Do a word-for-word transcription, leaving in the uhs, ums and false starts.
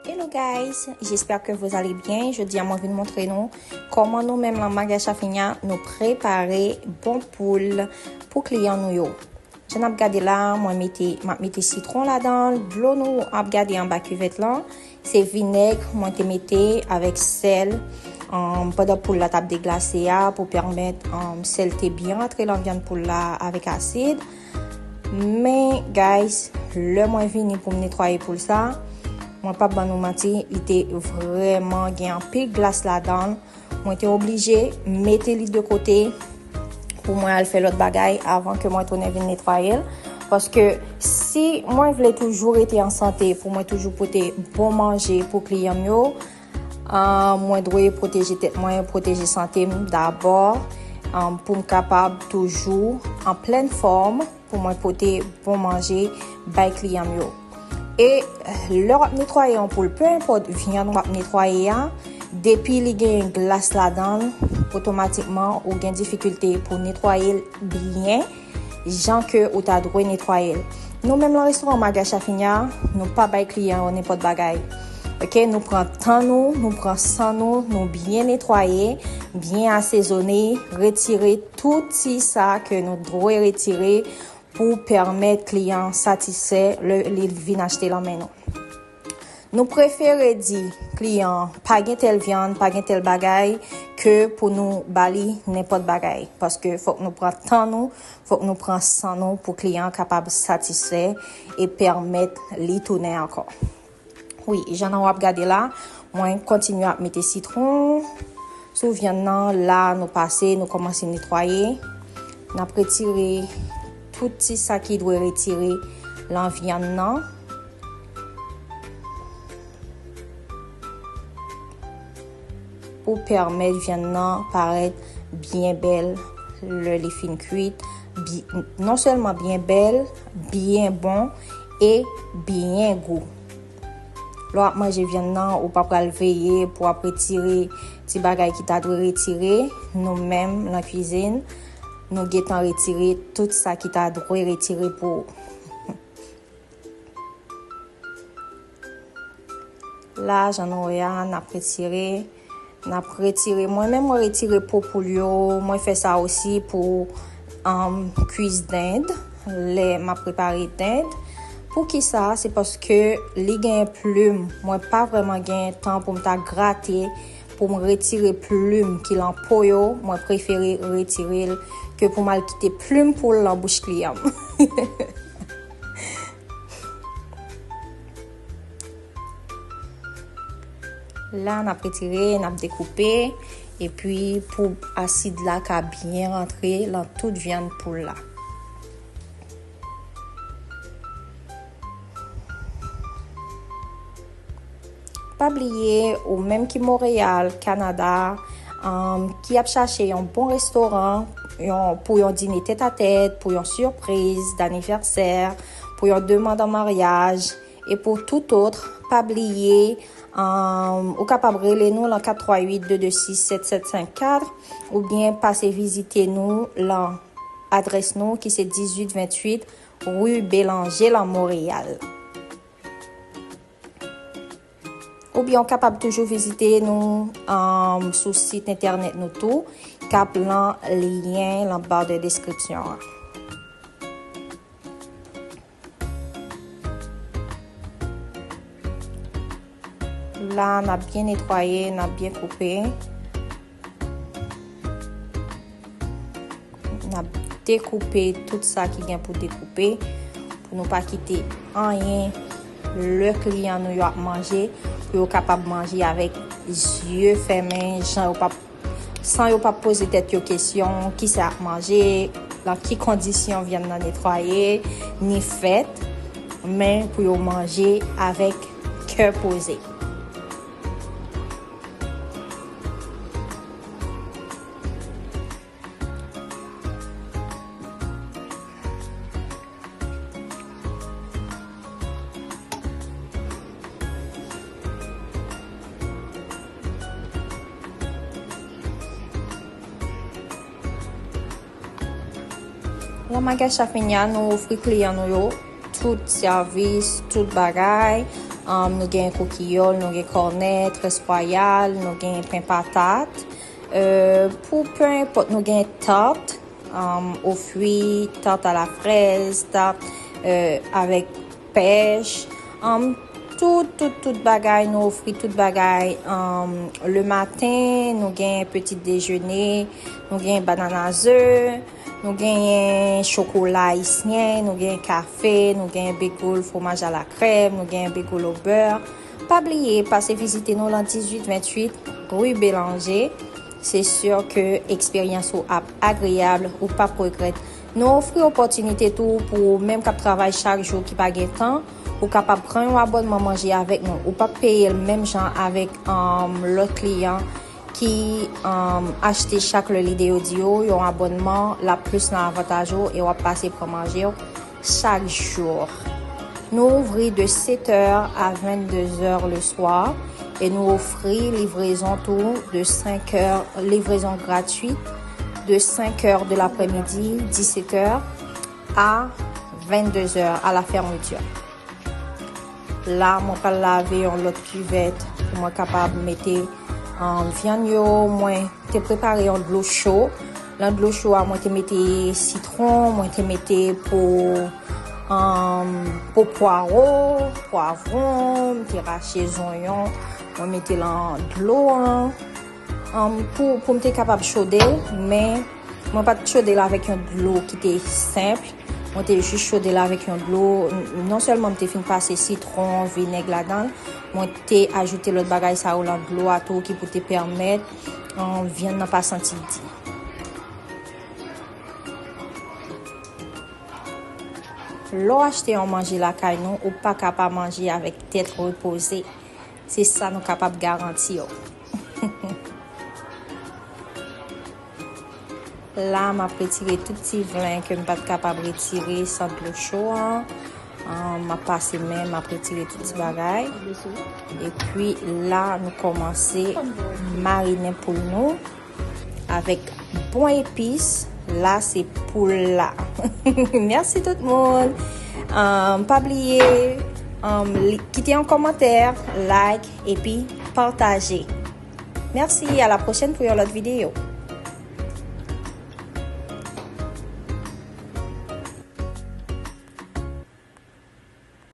Hello guys, j'espère que vous allez bien. Jodi a mwen vin montre nou kòman nou menm lan Maga Chafinya nou prepare bon poul pou kliyan nou yo. Jan n ap gade la, mwen mete, m ap mete sitwon ladan l. Dlo nou ap gade anba kivèt lan, se vinèg mwen te mete avèk sèl, um, pandan poul la t ap deglase a pou pèmèt, um, sèl te byen rantre lan vyann poul la avèk asid. Men, guys, lè mwen vini pou m netwaye poul sa, mwen p ap ban nou manti, li te vrèman gen anpil glas ladan l. Mwen te oblije mete li de kote pou mwen al fè lòt bagay avan ke mwen tounen vin netwaye l. Paske si mwen vle toujou rete an sante, pou mwen toujou pote bon manje pou kliyan m yo, ah, mwen dwe pwoteje tèt mwen, pwoteje sante m dabò, ah, pou m kapab toujou an plèn fòm, pou mwen pote bon manje bay kliyan m yo. E lè w ap netwaye yon poul, pe enpòt vyann w ap netwaye a, depi li genyen glas ladan l, otomatikman ou gen difikilte pou netwaye l byen, jan ke ou ta dwe netwaye l. Nou menm lan restoran Maga Chafinya, nou pa bay kliyan yo nenpòt bagay. Oke, nou pran tan nou, nou pran san nou, nou byen netwaye, byen asezone, retire tout ti sa ke nou dwe retire pou pèmèt kliyan satisfè lè li vin achte lan men nou. Nou prefere di kliyan pa gen tèl vyann, pa gen tèl bagay, ke pou nou ba li nenpòt bagay. Paske fòk nou pran tan nou, fòk nou pran san nou pou kliyan an kapab satisfè e pèmèt li tounen ankò. Wi, jan w ap gade la, mwen kontinye ap mete sitwon sou vyann nan. La, nou pase, nou kòmanse netwaye. N ap retire tout ti sa ki dwe retire lan vyann nan pou pèmèt vyann nan parèt byen bèl lè li fin kuit. Bi-, non sèlman byen bèl, byen bon e byen gou. Lè w ap manje vyann nan, ou pa pral veye pou w ap retire ti bagay ki ta dwe retire. Nou menm, nan kwizin, nou gentan retire tout sa ki ta dwe retire pou ou. La, jan nou wè a, n ap retire. N ap retire. Mwen menm, mwen retire po poul yo. Mwen fè sa osi pou, um, kwis dend. Lè m ap prepare dend. Poukisa? Se paske li gen plim. Mwen pa vrèman gen tan pou m ta grate, pou m retire plim ki lan po yo. Mwen prefere retire l ke pou m al kite plim poul lan bouch kliyan m. La, n ap retire, n ap dekoupe, epi pou asid la ka byen rantre lan tout vyann poul la. Pa bliye, ou menm ki Monreyal, Kanada, um, ki ap chache yon bon restoran, yon, pou yon dine tèt a tèt, pou yon sipriz danivèsè, pou yon demann an maryaj, e pou tout ot, pa bliye, um, ou kapab rele nou lan kat twa uit de de sis sèt sèt senk kat, oubyen pase vizite nou lan adrès nou ki se dizuit ventuit ri Belanje lan Monreyal. Oubyen ou kapab toujou vizite nou, um, sou sit entènèt nou tou, k ap lan lyen lan ba de deskripsyon an. La, n ap byen netwaye, n ap byen koupe. N ap dekoupe tout sa ki gen pou dekoupe, pou nou pa kite anyen lè kliyan nou yo ap manje, pou yo kapab manje avèk zye fèmen, jan yo p ap, san yo p ap poze tèt yo kesyon, kisa y ap manje, lan ki kondisyon vyann nan netwaye, ni fèt, men pou yo manje avèk kè poze. Lan Maga Chafinya, nou ofri kliyan nou yo tout sèvis, tout bagay. Um, nou gen koukiyòl, nou gen kònèt, rès wayal, nou gen pen patat. Euh, pou peu importe, nou gen tart, um, aux fruits, tarte à la fraise, tarte, euh, avec pêche. Um, tout, tout, tout bagay, nou ofri tout bagay. Um, le matin, nou gen petit déjeuner, nou gen banana ze, nou genyen chokola ayisyen, nou genyen kafe, nou genyen bagel, fromaj a la krèm, nou genyen bagel au beurre. Pa bliye, pase vizite nou lan dizuit venntuit rue Bélanger. Se sûr que eksperyans ou ap agreyab, ou p ap regrèt. Nou ofri opòtinite tou pou ou menm k ap travay chak jou ki pa gen tan, ou kapab pran yon abònman manje avèk nou. Ou p ap peye l menm jan avèk, um, lòt kliyan ki, um, achte chak lè lide yo di yo, yon abònman l ap plis nan avantaj ou e w ap pase pran manje w chak jou. Nou ouvri de sept heures à vingt-deux heures le soir e nou ofri livrezon tou de cinq heures, livraison gratuite de cinq heures de l'après-midi, dix-sept heures, à vingt-deux heures à la fermeture. La, mwen pral lave yon lòt kivèt pou mwen kapab mete, um, vyann yo. Mwen te prepare yon dlo cho. Lan dlo cho a, mwen te mete sitwon, mwen te mete po, um, po pwaro, pwavwon, mwen te rache zonyon, mwen mete lan dlo an. Um, pou, pou m te kapab chode l, men mwen pa t chode l avèk yon dlo ki te senp. Mwen te jis chode l avèk yon dlo, n-, non sèlman m te fin pase sitwon, vinèg ladan l, mwen te ajoute lòt bagay sa yo lan dlo a tou ki pou te pèmèt, um, vyann nan pa santi di. Lè w achte yon manje lakay nou, ou pa ka pa manje avèk tèt repoze. Se sa nou kapab garanti w. La, m ap retire tout ti vlen ke m pa t kapab retire san dlo cho an. Ah, m ap pase men, m ap retire tout ti bagay. Epi la, nou kòmanse marinen poul nou avèk bon epis. La, se poul la. Mèsi tout moun. Ah, pa bliye, ah, li-, kite yon kòmantè, like, epi pataje. Mèsi, à la prochaine pou yon lòt videyo.